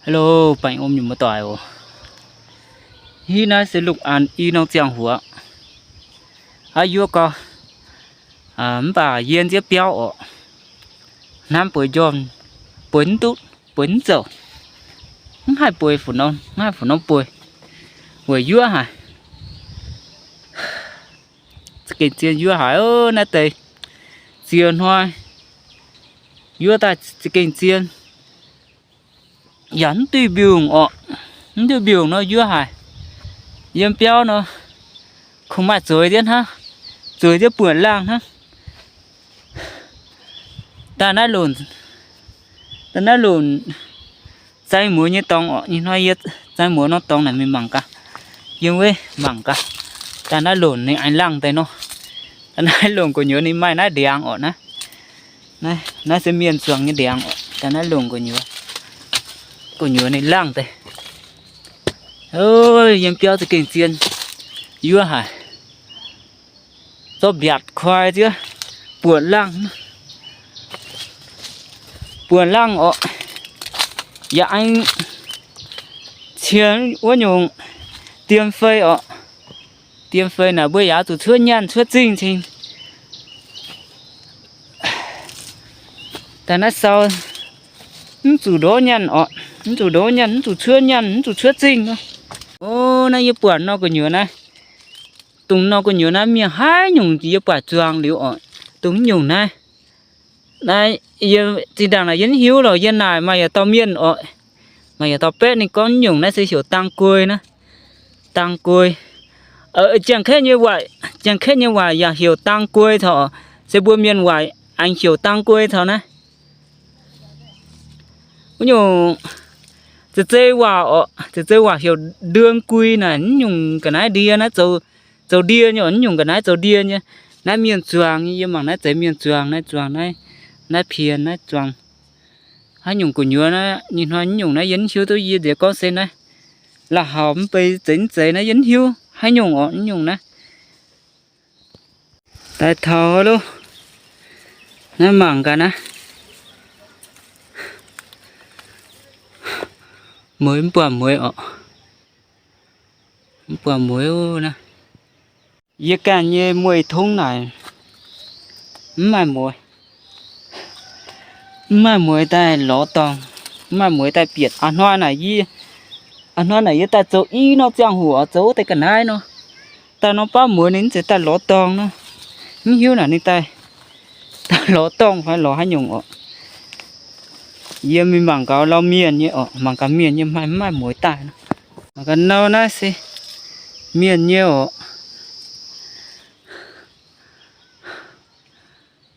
Hello, baengh orn nyei muoz-doic oc. Hitv naaiv se lungh aanx i norm ziangh hoc aqv. Yuov gau, mv baac yie nziev biauv oc. Hnamv bueix njormh, bueix mv duqv, bueix mv zouc. Mv haih bueix fu norm, mv haih fu norm bueix. Weic yuov haic. Za'gengh zien yuov haic, naaiv deix ziex hnoi yuov daaih za'gengh zien. Yaac mv duih mbiungc orqc. Mv duih mbiungc nor yuov haic. Yiem biauv nor kungx maaih zueiz ndiev hnangv, zueiz ndiev buonc laangh hnangv. Daaih naaiv lunc, daaih naaiv lunc zaeng muoz nyei dorngx orqc. Ih hnoi yie zaeng muoz norm dorngx naaic mingh mangc gaax. Yiem wuov mangc gaax. Daaih naaiv lunc ninh aengx laangh deix nor. Daaih naaiv lunc gu'nyuoz ninh maaih naaiv ndiangx orqc naaiv. Naaiv se mienh zuangx nyei ndiangx orqc. Daaih naaiv lunc gu'nyuoz, gu'nyuoz ninh laangh deix. Yiem biauv za'gengh zien, yuov haic. Zorqv mbiatc kuaai zieqv, buonc laangh, buonc laangh orqc. Yaac aengx cie wuov nyungc diem fei orqc. Diem fei naaic mbuo yaac zuqc cuotv nyanh cuotv zingh cingx. Daaih naaiv sau mv zuqc ndorv nyanh orqc, mv zuqc ndorv nyanh, mv zuqc cuotv nyanh, mv zuqc cuotv zingh. O, naaiv yie buatc nor gu'nyuoz naaiv, dongh nor gu'nyuoz naaiv mienh haaix nyungc yie buatc zuangx liuz orqc, dongh nyungc naaiv. Naaiv yie zinh ndaangc naaic yie mv hiuv lorqc, yie naaic maaih yietc dauh mienh orqc, maaih yietc dauh baeqv ninh gorngv nyungc naaiv se heuc dang guei naaiv. Dang guei. Janx-kaeqv nyei waac, janx-kaeqv nyei waac yaac heuc dang guei caux, se mbuo mienh waac aengx heuc dang guei caux naaiv. Wuov nyungc zeiz zei waac orqc, zeiz zei waac heuc ndien gui naaic, wuov nyungc ga'naaiv ndie naaiv, zoux ndie nyei orqc, wuov nyungc ga'naaiv zoux ndie nyei. Naaiv mienh zuangx nyei, yie mangc naaiv zeiz mienh zuangx, naaiv zuangx naaiv, naaiv pien naaiv zuangx. Haaix nyungc gu'nyuoz naaiv, nyei hnoi wuov nyungc naaiv yie mv hiuv duqv, yie nziex gorngv se naaiv la'haux mv bei zeiz mv zeiz naaiv yie mv hiuv haaix nyungc orqc, wuov nyungc naaiv. Daaih taux loh, naaiv mangc gaax naaiv. Mueiz mv buatc mueiz orqc. Mv buatc mueiz naaiv. Yie ganh nyei mueiz tongv naaic mv maaih mueiz. Mv maaih mueiz daaih lorz dorngh, mv maaih mueiz daaih bieqc. A'hnoi naaic yie, a'hnoi naaic yie daaih zoux i norm ziangh hoc zoux wuov deix ga'naaiv nor, daaih norm baav mueiz ninh mv zeiz daaih lorz dorngh nor. Mv hiuv naaic ninh daaih, daaih lorz dorngh fai lorz haaix nyungc orqc. Yie mingh mangc gaax lauh mienh nyei orqc, mangc gaax mienh nyei maaih mv maaih mueiz daaih nor. Mangc gaax nau naaiv se mienh nyei orqc.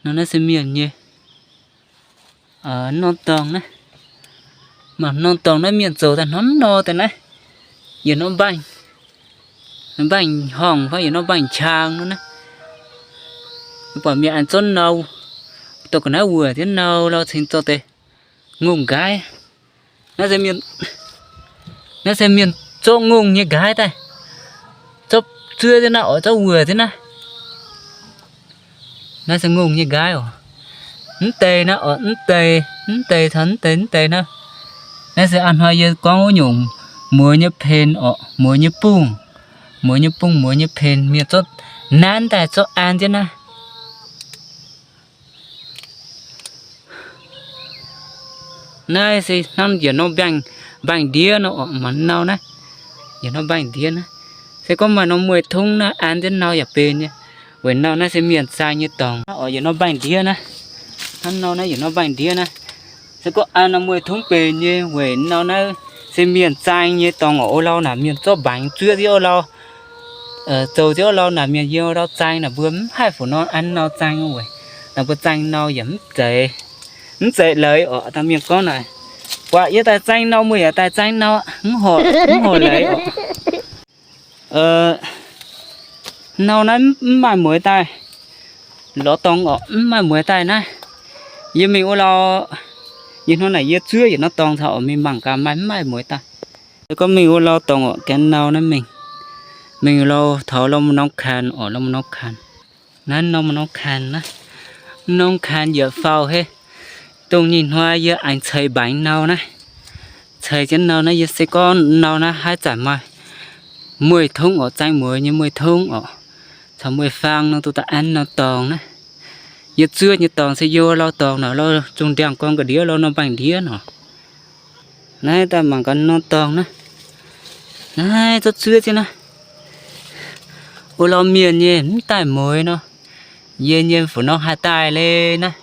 Nau naaiv se mienh nyei. Norm dorngh naaiv, mangc norm dorngh naaiv mienh zoux daaih hnangv nor daaih naaiv. Yietc norm mbaengh, mbaengh horngh fai yietc norm mbaengh qang nor naaiv. Buatc mienh aengx zorqv nau, dorh ga'naaiv wuoc jienv nau lauh cingx zorqv deix ngongh nqaiv. Naaiv se mienh, naaiv se mienh zorqv ngongh nyei nqaiv daaih, zorqv zuov jienv naaiv oc, zorqv wuoc jienv naaiv. Naaiv se ngongh nyei nqaiv oc. Mv deix naaiv oc, mv deix, mv deix caux mv deix, mv deix naaiv. Naaiv se a'hnoi yie gorngv wuov nyungc mueiz nyei pen oc, mueiz nyei bungh, mueiz nyei bungh, mueiz nyei pen, mienh zorqv nanv daaih zorqv an jienv naaiv. Naaiv se hnamv yietc norm mbaengx, mbaengx-ndiev nor oc, mangc nau naaiv. Yietc norm mbaengx-ndiev naaiv. Se gorngv maaih norm mueiz tongv naaiv an jienv nau yaac benx nyei. Weic nau naaiv se mienh zaeng nyei dorngx oc, yietc norm mbaengx-ndiev naaiv. Hnamv nau naaiv yietc norm mbaengx-ndiev naaiv. Se gorngv an norm mueiz tongv benx nyei, weic nau naaiv se mienh zaeng nyei dorngx oc. O lauh naaic mienh zorqv mbaengx zuov jienv o lauh, zoux jienv o lauh naaic mienh yiem o lauh zaeng naaic mbuo mv haih fu nor an nau zaeng weic naaic mbuo zaeng nau yaac mv zeiz, mv zeiz leiz oc. Dangh mienh gorngv naaic, buatc yie daaih zaeng nau, meih yaac daaih zaeng nau, mv horpc, mv horpc leiz oc. Nau naaiv mv maaih mueiz daaih lorz dorngx oc, mv maaih mueiz daaih naaiv. Yie mingh wuov lauh, yie hnoi naaic yie zuov yietc norm dorngx caux oc, mingh mangc gaax maaih mv maaih mueiz daaih. Se gorngv mingh wuov lauh dorngx oc, gaengh nau naaiv mingh, mingh lauh taux lauh norm kanh oc, lauh norm kanh. Naaiv norm norm kanh naaiv, norm kanh yietc faaux heh, dongh nyei hnoi yie aengx ceix mbaengx nau naaiv, Ceix jienv nau naaiv, yie se gorngv nau naaiv haaix zanc maaih mueiz tongv oc, zaeng mueiz nyei mueiz tongv oc, caux mueiz faang nor duqv daaih an norm dorngx naaiv. Yie zuov nyei dorngx se yie wuov lauh dorngx nor, lauh zungh ndiangx-gorn ga'ndiev, lauh norm baengh ndiev nor. Naaiv daaih mangc gaax norm dorngx naaiv. Naaiv zorqv zuov jienv naaiv. O, lauh mienh nyei mv daaih mueiz nor, yie nyei fu nor haih daaih leiz naaiv.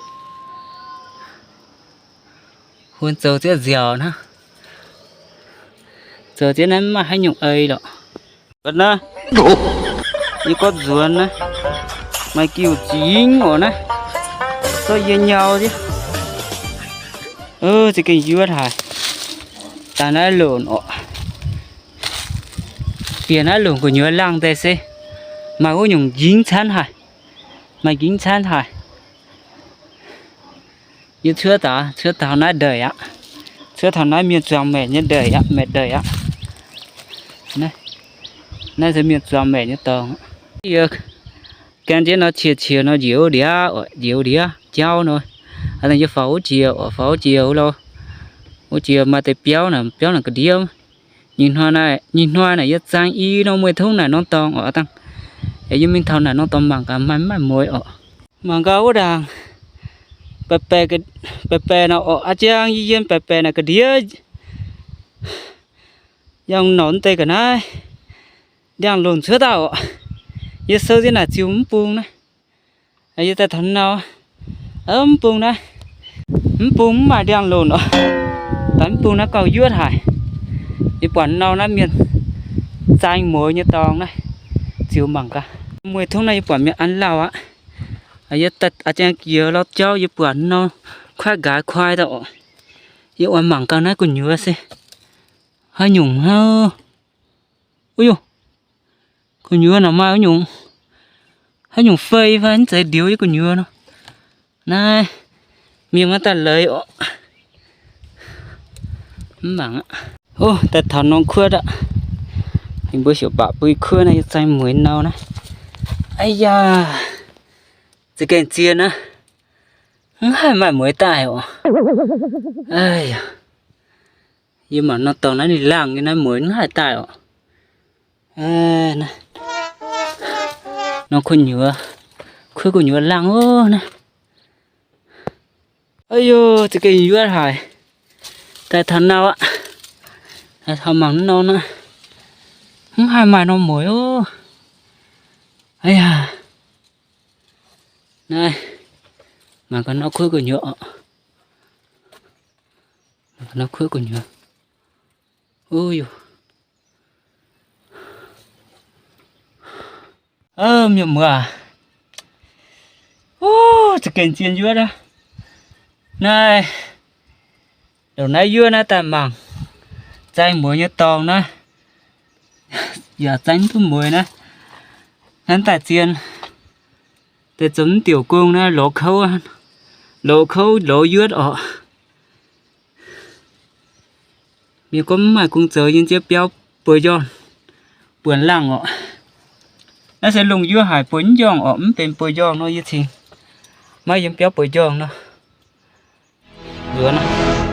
Hun zoux ziouc nziaauc hnangv. Zoux jienv naaiv mv maaih haaix nyungc ei lorqc. Naaiv, yie gorngv nzuonx naaiv, maaih giuc zingx oc naaiv, zorqv yie nyau jienv. Za'gengh yuoqv haic. Daaih naaiv lonc oc. Bieqc naaiv lonc gu'nyuoz laangh deix se maaih wuov nyungc njingv canv haic, maaih njingv canv haic. Yie cuotv daaih, cuotv taux naaiv ndeic aqv. Cuotv taux naaiv mienh zuangx maengc nyei ndeic aqv, maengc ndeic aqv. Naaiv se mienh zuangx maengc nyei dorngx. Yie gan jienv nor qiex qiex nor njoux ndiav, njoux ndiav jauv nor. Aa, yie faaux wuov jiex oc, faaux wuov jiex wuov lauh, wuov jiex maaih deix biauv naaic, biauv naaic ga'ndiev. Nyei hnoi naaic, nyei hnoi naaic yie zaeng i norm mueiz tongv naaic norm dorngx oc. Aa, dangh yie mingh taux naaic norm dorngx mangc gaax maaih mv maaih mueiz oc. Mangc gaax wuov ndaangc, baeqc baeqc nor oc. Aa, ziangh yie yiem baeqc baeqc naaic ga'ndiev, yangh norqc deix ga'naaiv, ndiangx-lunc cuotv daaih oc. Yie sou nziex naaic ziux mv bung naaiv. Yie daaih taux nau, mv bung naaiv, mv bung mv maaih ndiangx-lunc oc. Daaih mv bung naaiv gauh yuoqv haic. Yie buatc nau naaiv mienh zaeng mueiz nyei dorngx naaiv, ziux mangc gaax. Mueiz tongv naaiv yie buatc mienh an lauh aqv. Yie aa, ziangh jiex lauh jauv yie buatc nau kuaaiv nqaaix kuaai daaih oc. Yie oix mangc gaax naaiv gu'nyuoz se haaix nyungc hnangv. Uiv, gu'nyuoz naaic maaih wuov nyungc, haaix nyungc fei fai mv zeiz ndioux yie gu'nyuoz nor. Naaiv mienh maiv daaih leiz oc. Mv mangc aqv. O, daaih taux norm kuotv aqv. Mbuo heuc baac bui kuotv naaiv, yie zaeng mueiz nau naaiv. Aa yaac, za'gengh zien aqv. Mv haih maaih mueiz daaih oc. Aa yaac, yie mangc norm dorngx naaiv ninh laangh nyei naaiv, mueiz mv haih daaih oc. Norm kuotv gu'nyuoz, kuotv gu'nyuoz laangh oc naaiv. Aa yaac, za'gengh yuoqv haic. Daaih taux nau aqv. Daaih taux mangc norm naaiv, mv haih maaih norm mueiz oc. Aa yaac, naaiv, mangc gaax norm kuotv gu'nyuoz oc. Mangc gaax norm kuotv gu'nyuoz. O yaac, mienh muoz aac, o, za'gengh zien yuoqv aqv. Naaiv, ndongc naaiv yuoqv naaiv daaih mangc, zaeng mueiz nyei dorngx naaiv, yaac zaeng mv duqv mueiz naaiv. Naaiv daaih zien, deix zoux mv diuc gong naaiv lorz kouv, lorz kouv lorz yuotv oc. Mienh gorngv mv maaih gong zoux, yiem nziouv biauv bueix njorngh, buonc laangh oc. Naaiv se lungh yuoqv haic, bueix mv njorngh oc, mv benx bueix njorngh nor yie cingx maiv yiem biauv bueix njorngh nor. Nzuonx aqv.